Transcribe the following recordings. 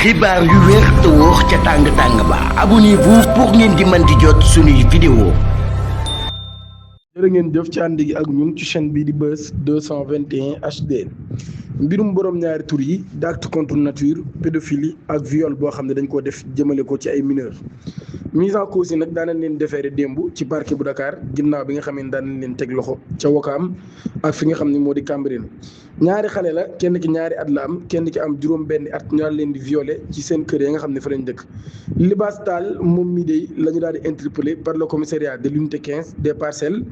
xibaar yu wér te wóor ca tàng-tàng ba abonnez-vous pour ngeen di mën di jot suñuy vidéo. jërë ngeen jëf ci ànd gi ak ñun ci chaîne bii di Buzz 221 HD mbirum borom ñaari tur yi d'acte contre nature pédophilie ak viol boo xam ne dañ koo def jëmale ko ci ay mineurs mise en cause yi nag daan nañ leen defeere démb ci parquet bu Dakar ginnaaw bi nga xam ne daan nañ leen teg loxo ca Wakaam ak fi nga xam ne moo di Cambérène ñaari xale la kenn ki ñaari at la am kenn ki am juróom benn at ñu daan leen di violé ci seen kër ya nga xam ne fa lañ dëkk Libaas Tall moom mi day la ñu daal di interpellé par le commissariat de l'unité 15 des Parcelles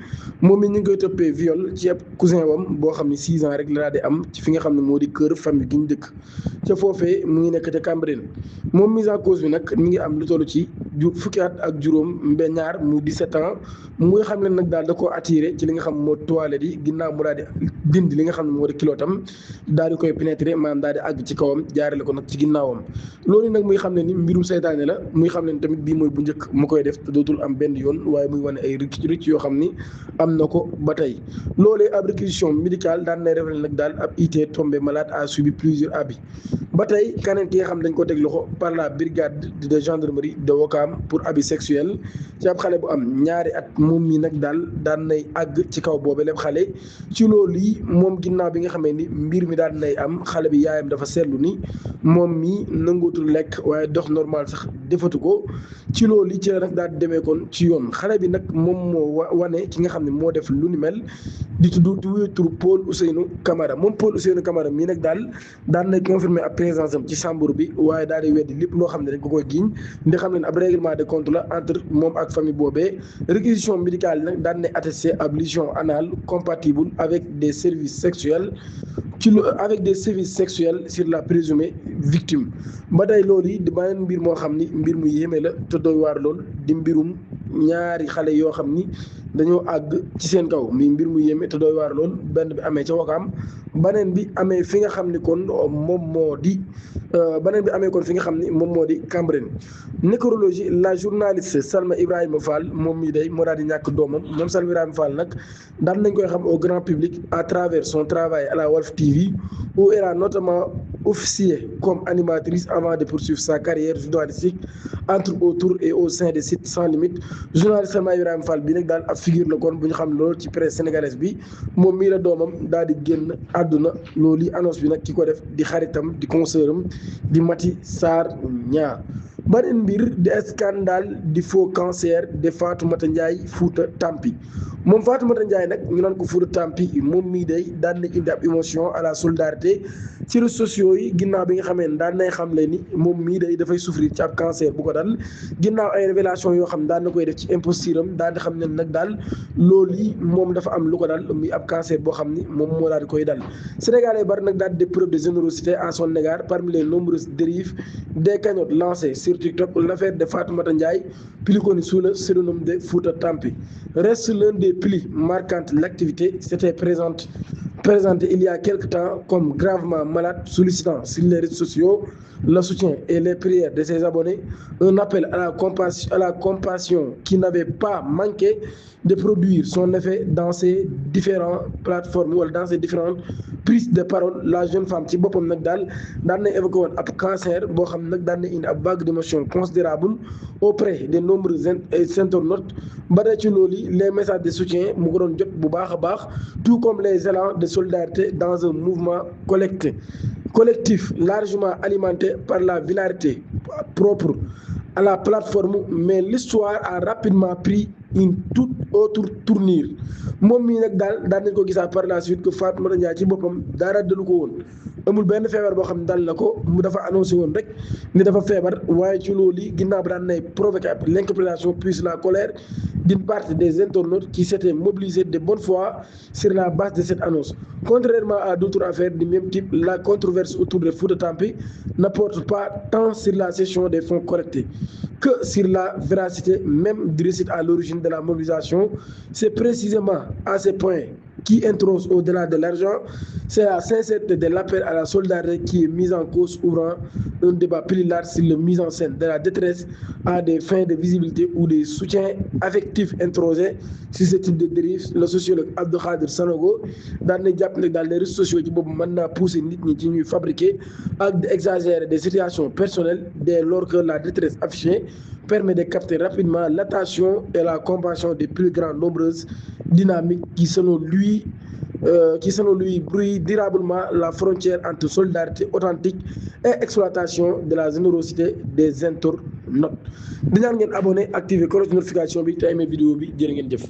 moom mi ñu ngi koy toppee viol ci ab cousin wam boo xam ne 6 ans rek la daal di am ci fi nga xam ne moo di kër famille gi ñu dëkk ca foofee mu ngi nekk ca Cambérène moom mise en cause bi nag mi ngi am lu toll ci fukki at ak juróom ñaar mu 17 ans muy xam ne nag daal da koo attiré ci li nga xam moo toilette yi ginnaaw mu daal di dindi li nga xam ne moo di kilotam daal di koy pénétrer maanaam daal di àgg ci kawam jaarale ko nag ci ginnaawam loolu nag muy xam ne ni mbirum seytaane la muy xam ne tamit bii mooy bu njëkk mu koy def te dootul am benn yoon waaye muy wane ay rëcc yoo xam ni am na ko ba tey loolee ab réquisition médicale daan nay révélé nag daal ab IT tombé malade a subi plusieurs abus ba tey keneen ki nga xam dañ ko teg loxo par la brigade de gendarmerie de Ouakam pour abus sexuel ci ab xale bu am ñaari at moom mi nag daal daan nay àgg ci kaw boobe lépp xale ci loolu yi moom ginnaaw bi nga xamee ni mbir mi daan nay am xale bi yaayam dafa seetlu ni moom mi nangootul lekk waaye dox normal sax defatu ko ci loolu yi ci la nag daal di demee kon ci yoon xale bi nag moom moo wane ki nga xam ne moo def lu ni mel di tudd di wuyu tur Paul Ousseynou Camara moom Paul Ousseynou Camara mii nag daal daan nay confirmer ab présence am ci chambre bi waaye daal di weddi lépp loo xam ne dañ ko koy giiñ ndi xam ne ab règlement de compte la entre moom ak famille boobee réquisition médicale yi nag daan nay attesté ab liaison anale compatible avec des services sexuels avec des services sexuels sur la présumée victime ba tey loolu yi di beneen mbir moo xam ni mbir mu yéeme la te doy waar lool di mbirum ñaari xale yoo xam ni dañoo àgg ci seen kaw mi mbir mu yéeme te doy waar lool benn bi amee ca Wakaam beneen bi amee fi nga xam ni kon moom moo di Cambérène nécrologie la journaliste Salma Ibrahima Fall moom mii day moo daal di ñàkk doomam moom Salma Ibrahima Fall nag daan nañ koy xam au grand public à travers son travail à la Walf TV où elle a notamment officié comme animatrice avant de poursuivre sa carrière journalistique entre autres et au sein des sites sans limite journaliste Salma Ibrahima Fall bi nag daal ab figure la kon bu ñu xam loolu ci presse sénégalaise bi moom mii la doomam daal di génn àdduna loolu yi annonce bi nag ki ko def di xaritam di consoeuram di Mati Sarr Niang beneen mbir di scandale di faux cancer de Fatoumata Ndiaye Fouta Tampi moom Fatoumata Ndiaye nag ñu naan ko Fouta Tampi moom mii day daan na indi ab émotion à la solidarité ci réseaux sociaux yi ginnaaw bi nga xamee ne daan nay xam le ni moom mii day dafay souffrir ci ab cancer bu ko dal ginnaaw ay révélation yoo xam daan na koy def ci imposture am daan di xam ne nag daal loolu yi moom dafa am lu ko dal muy ab cancer boo xam ni moom moo daal di koy dal Sénégalais bari nag daal di def preuve de générosité à son égard parmi les nombreuses dérives des cagnottes lancées sur TikTok. L'affaire de Fatoumata Ndiaye, plus connue sous le pseudonyme de Fouta Tampi, reste l'un des plus marquants de l'activité. S'était présenté il y a quelque temps comme gravement malade, sollicitant sur les réseaux sociaux le soutien et les prières de ses abonnés, un appel à la compassion qui n'avait pas manqué de produire son effet dans ces différentes plateformes ou dans ces différentes prises de parole. La jeune femme ci boppam nag daal daan na évoqué woon ab cancer boo xam nag daan na indi ab vague d'émotion considérable auprès de nombreux internautes ba tey ci loolu les messages de soutien mu ko doon jot bu baax a baax tout comme les élans de solidarité dans un mouvement collectif largement alimenté par la hilarité propre à la plateforme, mais l'histoire a rapidement pris une toute autre tournure moom mii nag daal nañ ko gisaa par la suite que Fatoumata Ndiaye ci boppam dara dalu ko woon amul benn feebar boo xam ne dal na ko mu dafa annoncé woon rek ni dafa feebar waaye ci loolu yi ginnaaw bi daan nay provoqué l'incompréhension puis la colère d'une partie des internautes qui s'étaient mobilisés de bonne foi sur la base de cette annonce. Contrairement à d'autres affaires du même type, la controverse autour de Fouta Tampi n'apporte pas tant sur la cession des fonds collectés que sur la véracité même du récit à l'origine de la mobilisation. C'est précisément à ce point qui introse au-delà de l'argent. C'est la sincérité de l'appel à la solidarité qui est mise en cause, ouvrant un débat plus large sur la mise en scène de la détresse à des fins de visibilité ou des soutiens affectifs introsés sur ce type de dérive. Le sociologue Abdou Khadir Sanogo daan na jàpp ne daal les réseaux sociaux ci boobu mën naa pousser nit ñi ci ñuy fabriquer ak di exagérer des situations personnelles dès lors que la détresse affichée permet de capter rapidement l'attention et la compassion des plus grandes nombreuses dynamiques qui selon lui brouillent durablement la frontière entre solidarité authentique et exploitation de la générosité des internautes. di ñaan ngeen abonné activer cloche notification bi te aimé vidéo bi jërë ngeen jëf.